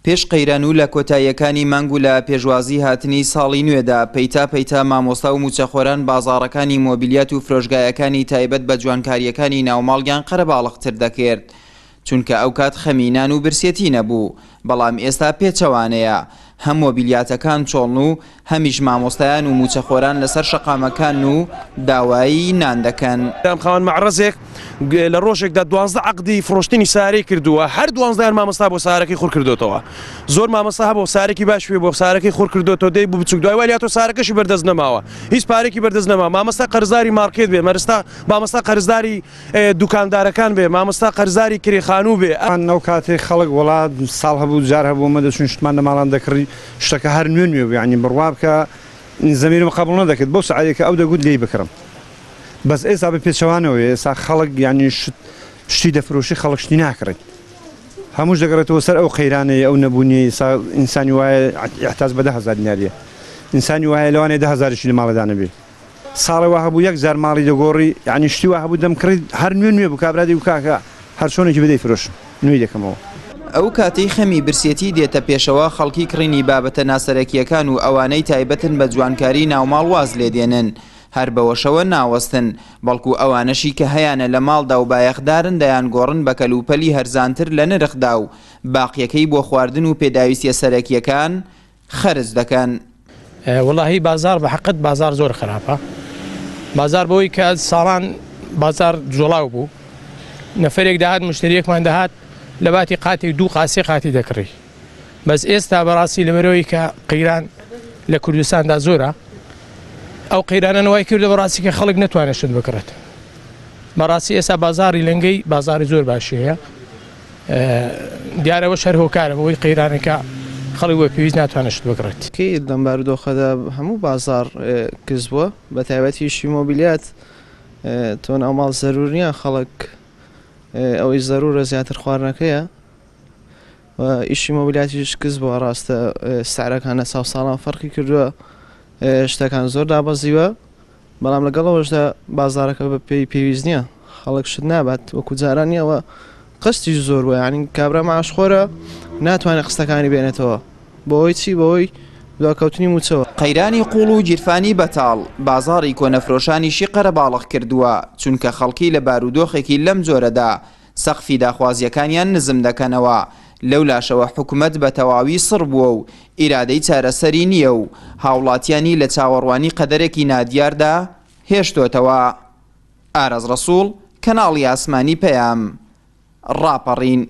پێش قەیران و لە کۆتاییەکانی مانگ و لە پێشوازی هاتنی ساڵی نوێدا، پەیتا پەیتا مامۆستا و مووچەخۆران بازاڕەکانی مۆبیلیات و فرۆشگایەکانی تایبەت بە جوانکارییەکانی ناوماڵیان قەرەباڵغتر دەکرد. چونکە ئەوکات خەمی نان و برسێتی نەبوو، بەڵام ئێستا پێچەوانەیە، هەم مۆبیلیاتەکان چۆڵن و هەمیش مامۆستایان و مووچەخۆران لەسەر شەقامەکانن و داوای نان دەکەن. خاوەن مەعرەزێک لە ڕۆژێکدا 12 عەقدی فڕۆشتنی سارەی کردووە، هەر دوانزەیان مامۆستا بۆ سارەکەی خور کردۆتەوە. زۆر مامۆستا هەبوو سارێکی باش پێ بووە سارەکەی خور کردۆتەوە دەی بوو بچوک دوای وای لاتۆ سارەکەشی بەردەست نەماوە هیچ پارێکی بەردەست نەما مامۆستا قەرزاری مارکێت بێ مەرستا مامۆستا قەرزداری دوکاندارەکان بێ مامۆستا قەرزاری کرێ خانوو بێ. ئەو کاتەی خەڵک وەڵا ساڵ هەبوو جار هەبوو ئەمە دەچوین شتمان لە ماڵان دەکڕی شتەکە هەر نوێ نوێ بوو یانی بڕوا بکە زەمیرم قەبوڵ نەدەکرد بەو سعرەی کە ئەو دەگوت لێی بکڕم بەس ئێستا بە پێچەوانەوەیە ئێستا خەڵک یانی شت شتی دەفرۆشی خەڵک شتی ناکڕێت هەمووش دەگەڕێتەوە سەر ئەو قەیرانەی ئەو نەبوونیەی ئێستا ئینسانی وایە ئیحتاج بە 10000 دیناریە ئینسانی وایە لەوانەیە دە هەزاریشی لە ماڵێدا نەبێ. ساڵێ وا هەبوو یەک جار ماڵی دەگۆڕی یانی شتی وا هەبوو دەمکڕی هەر نوێ نوێ بوو کابرا دەیگوت کاکە هەر چۆنێکی بێ دەیفرۆشم نوێی دەکەمەوە. ئەو کاتەی خەمی برسێتی دێتە پێشەوە خەڵکی کڕینی بابەتە ناسەرەکییەکان و ئەوانەی تایبەتن بە جوانکاری ناوماڵ واز لێ دێنن هەر بەوەشەوە ناوەستن بەڵکو ئەوانەشی کە هەیانە لە ماڵدا و بایەخدارن دەیانگۆڕن بە کەلوپەلی هەرزانتر لە نرخدا و باقیەکەی بۆ خواردن و پێداویستیە سەرەکییەکان خەرج دەکەن. وەڵاهی بازاڕ بە حەقت بازاڕ زۆر خراپە بازاڕ بەوەی کە ساڵان بازاڕ جوڵاو بوو نەفرێک داهات مشتریەکمان دەهات لە باتی قاتی دوو قاسی قاتی دەکڕی بەس ئێستا بەڕاستی لەبەرەوەی کە قەیران لە کوردستاندا زۆرە ئەو قەیرانە نوای کردو بەڕاستی کە خەڵک نتوانێت شت بکڕێت بەڕاستی ئێستا بازاری لەنگەی بازاری زۆر باشی هەیە دیارە ئەوەش هەر هۆکارە بەوەی قەیرانەکە خەڵک بە پێویست ناتوانێت شت بکڕێت. کەی لەم بارودۆخەدا هەموو بازاڕ کز بووە بە تایبەتیش مۆبیلیات تۆ ناو ماڵ زەرور نییە خەڵک ئەوەی زەرورە زیاتر خواردنەکەیە و ئیشی مۆبیلاتیش کز بووە ڕاستە سعرەکان لە چاو ساڵان فەرقی کردووە شتەکان زۆر دابەزیوە بەڵام لەگەڵ ئەوەشدا بازاڕەکە بە پێی پێویست نییە خەڵک شت نابات وەکو جاران نییە و قستیش زۆر بووە یعنی کابرا معاشخۆرە ناتوانێت قستەکانی بێنێتەوە بەهۆی چی بەهۆی دواکەوتنی مووچەوە. قەیرانی قوڵ و گیرفانی بەتاڵ، بازاڕی کۆنەفرۆشانیشی قەرەباڵغ کردووە، چونکە خەڵکی لە بارودۆخێکی لەم جۆرەدا سەقفی داخوازییەکانیان نزم دەکەنەوە، لەولاشەوە حکومەت بە تەواوی سڕ بووە و ئیرادەی چارەسەری نییە و هاوڵاتیانی لە چاوەڕوانی قەدەرێکی نادیاردا هێشتۆتەوە. ئاراز ڕەسوڵ، کەناڵی ئاسمانی پەیام، ڕاپەڕین.